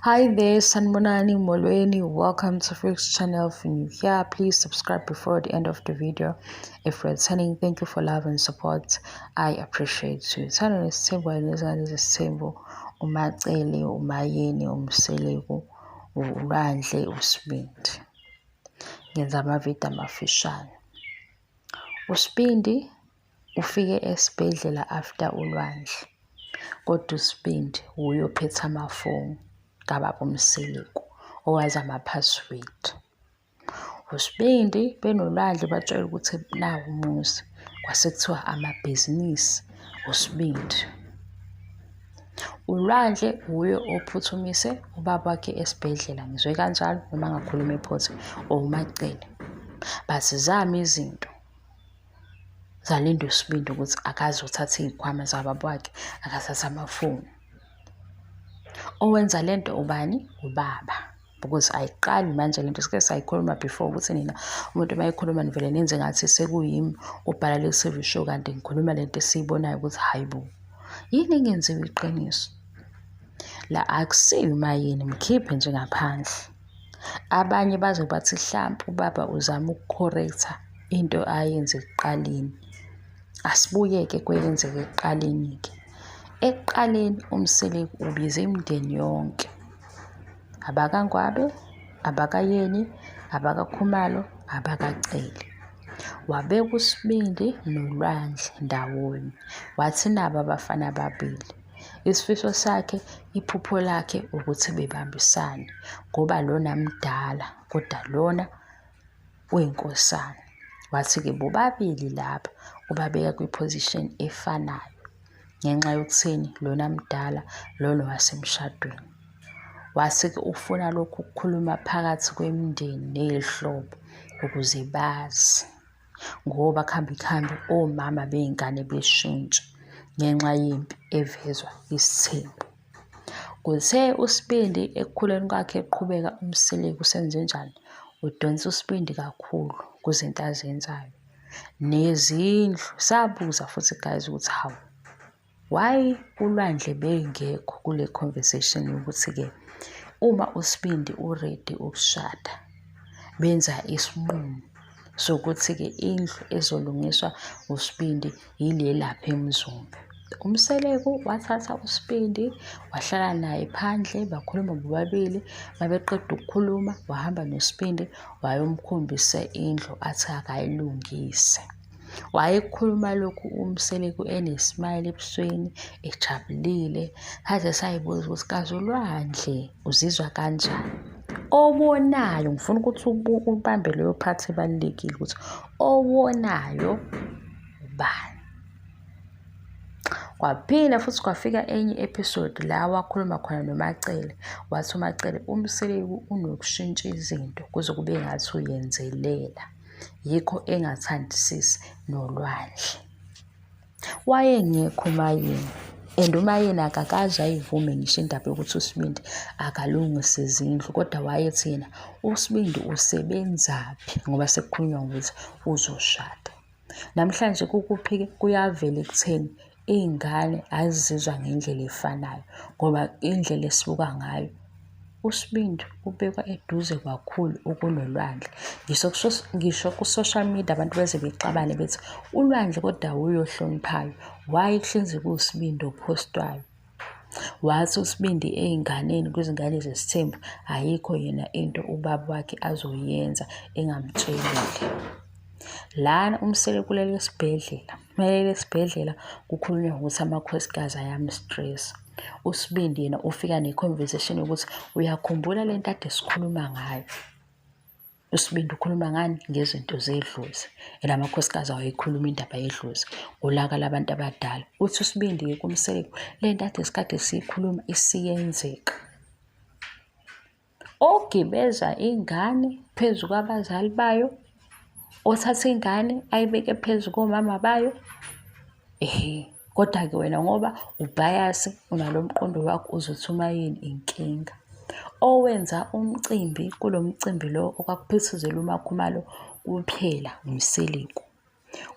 Hi there, Sanbonani Molweni. Welcome to Freaks channel. If you're new here, please subscribe before the end of the video. If returning, thank you for love and support. I appreciate you. Thando nesithembu kanye nezingane zesithembu, uMacele, uMayeni, uMseleku, uLwandle, uSibindi. Ngenza amavidiyo amafishane. USibindi ufike esibhedlela after uLwandle, kodwa uSibindi wuye ophethe amafoni kababa uMseleku, owazi ama-password. USibindi benoLwandle batshelwa ukuthi nawu umuzi, kwase kuthiwa amabhizinisi uSibindi. ULwandle wuye ophuthumise ubaba wakhe esibhedlela, ngizwe kanjalo noma ngakhuluma iphutha, or uMaCele. But zami izinto zalinda uSibindi ukuthi akazothatha iy'khwama zababa wakhe, akathathe amafoni. Owenza le nto ubani? Ubaba. Because ayiqali manje lento sike sayikhuluma before ukuthi nina umuntu uma ekhuluma nivele nenze ngathi sekuyimi obhala le TV show kanti ngikhuluma lento esiyibonayo ukuthi hayi bo, yini engenziwa iqiniso? La akusiyo umayeni, mkhiphe nje ngaphandle. Abanye baze bathi hlampe ubaba uzama uku-correct-a into ayenze ekuqaleni. Asibuye-ke kweyenzeka ekuqaleni-ke. Ekuqaleni uMseleku ubize imindeni yonke, abakaNgwabe, abakaYeni, abakaKhumalo, abakaCele. Wabeka uSibindi noLwandle ndawonye, wathi naba abafana ababili. Isifiso sakhe, iphupho lakhe ukuthi bebambisane ngoba lona mdala kodwa lona uyinkosana. Wathi-ke bobabili laba ubabeka kwi-position efanayo ngenxa yokuthini lona mdala lona wasemshadweni. Wase-ke ufuna lokhu ukukhuluma phakathi kwemindeni ney'hlobo ukuze bazi. Ngoba kuhambe kuhambe omama bey'ngane beshintshe ngenxa yempi evezwa isithembu. Kuthe uSibindi ekukhuleni kwakhe eqhubeka uMseleku usenzenjani? Udonsa uSibindi kakhulu kuzinto azenzayo. Nezindlu, sabuza futhi guys ukuthi hawu, Why uLwandle bengekho kule conversation yokuthi-ke uma uSibindi u-ready ukushada benza isinqumo sokuthi-ke indlu ezolungiswa uSibindi yile lapha eMzumbe. UMseleku wathatha uSibindi wahlala naye phandle bakhuluma bobabili. Mabeqeda ukukhuluma wahamba noSibindi wayomkhombisa indlu athi akayilungise. Wayekhuluma lokhu uMseleku ene-smile ebusweni, ejabulile. Saze sayibuza ukuthi kazi uLwandle uzizwa kanjani? Obonayo, ngifuna ukuthi ubambe leyo part ebalulekile ukuthi obonayo ubani? Kwaphinda futhi kwafika enye i-episode la wakhuluma khona noMaCele, wathi uMaCele uMseleku unokushintsha izinto kuze kube ngathi uyenzelela. Yikho engathandisisi noLwandle. Wayengekho uMayeni and uMayeni akakaze ayivume ngisho indaba yokuthi uSibindi akalungise izindlu kodwa wayethi yena uSibindi usebenzaphi ngoba sekukhulunywa ngokuthi uzoshada. Namhlanje kukuphi-ke kuyavela ekutheni iy'ngane azizwa ngendlela efanayo ngoba indlela esibuka ngayo uSibindi ubekwa eduze kakhulu ukunoLwandle. Ngisho ngisho ku-social media abantu beze bexabane bethi uLwandle kodwa wuye ohloniphayo, why kuhlezi kuwuSibindi ophostwayo? Wathi uSibindi ey'nganeni kwizingane zesithembu ayikho yena into ubaba wakhe azoyenza engamtshelile. Lana uMseleku ulele esibhedlela, melele esibhedlela kukhulunywa ngokuthi amakhosikazi ayamstress. USibindi yena ufika ne-conversation yokuthi uyakhumbula le nto ade sikhuluma ngayo. USibindi ukhuluma ngani? Ngezinto zedlozi. And amakhosikazi awayikhuluma indaba yedlozi ngolaka labantu abadala. Uthi uSibindi-ke kuMseleku, le nto ade sikade siyikhuluma isiyenzeka. Ogibeza ingane phezu kwabazali bayo, othatha ingane ayibeke phezu komama bayo, ehhe. Kodwa-ke wena ngoba ubhayasi unalo mqondo wakho uzothi uma yini inkinga. Owenza umcimbi kulo mcimbi lo okwakuphithizela uMaKhumalo kuphela uMseleku.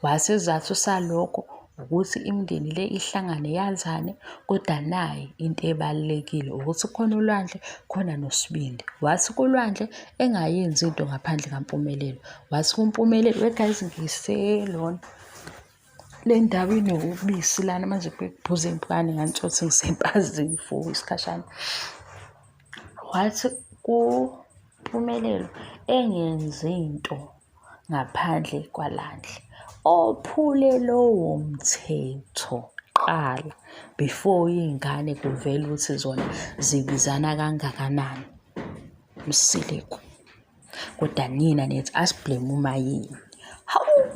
Wasizathu salokho Ukuthi imindeni le ihlangane yazane, kodwa nayi into ebalulekile ukuthi khona uLwandle khona noSibindi. Wathi kuLwandle engayenzi into ngaphandle kaMpumelelo. Wathi kuMpumelelo, we guys ngiselona le ndawo inobisi lana manje kuphuza impukane ngantshothi ngisempazini for isikhashana. Wathi kuMpumelelo engenzi into ngaphandle kwaLandle ophule lowo mthetho kuqala before iy'ngane kuvele ukuthi zona zibizana kangakanani. Mseleku. Kodwa nina nithi asi-blame uMayeni. Hawu!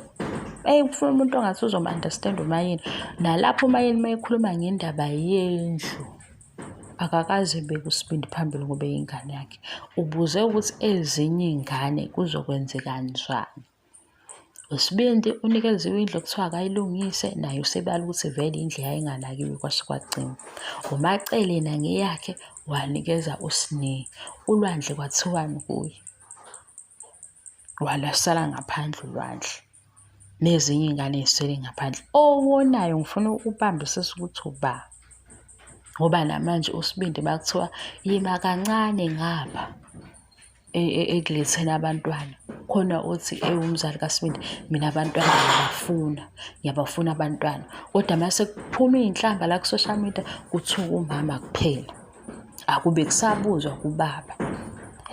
Eyi ufuna umuntu ongathi uzom-understand uMayeni. Nalapho uMayeni uma ekhuluma ngendaba yendlu akakaze ebeke uSibindi phambili ngoba eyingane yakhe. Ubuze ukuthi ezinye iy'ngane kuzokwenzeka njani. USibindi unikeziwe indlu okuthiwa akayilungise naye usebala ukuthi vele indlu yayinganakiwe kwase kwagcina. UMaCele yena ngeyakhe wanikeza uSne. ULwandle kwathiwani kuye? Walasala ngaphandle uLwandle. Nezinye iy'ngane zisele ngaphandle. Owonayo ngifuna ubambisise ukuthi uba. Ngoba namanje uSibindi makuthiwa yima kancane ngapha ekuletheni abantwana, khona othi ewumzali kaSibindi mina abantwana ngiyabafuna, ngiyabafuna abantwana. Kodwa mase kuphuma iy'nhlamba la ku-social media kuthiwa umama kuphela. Akube kusabuzwa kubaba.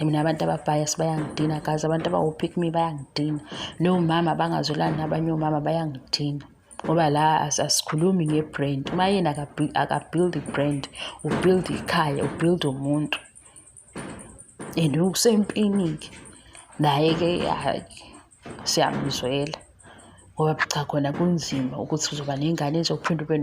Mina abantu aba-bias bayangidina guys, abantu abawu-pick me bayangidina. Nomama abangazwelani nabanye omama bayangidina. Ngoba la asikhulumi nge-brand. UMayeni aka-build i-brand, u-build ikhaya, u-build umuntu. And usempini-ke naye-ke hhayi siyamzwela ngoba cha khona kunzima ukuthi uzoba nengane ezophinde ube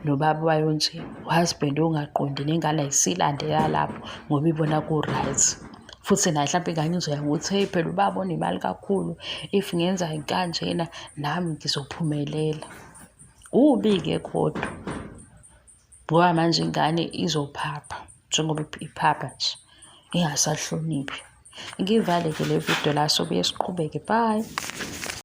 nobaba wayo nje, uhusband ongaqondi nengane ayisilandela lapho ngoba ibona ku-right. Futhi naye hlampe ingane izoya ngokuthi hheyi phela ubaba unemali kakhulu, if ngenza kanjena nami ngizophumelela. Kubi-ke kodwa ngoba manje ingane izophapha njengoba iphapha nje ingasahloniphi. Ngiyivale-ke le video la sobuye siqhubeke. Bye.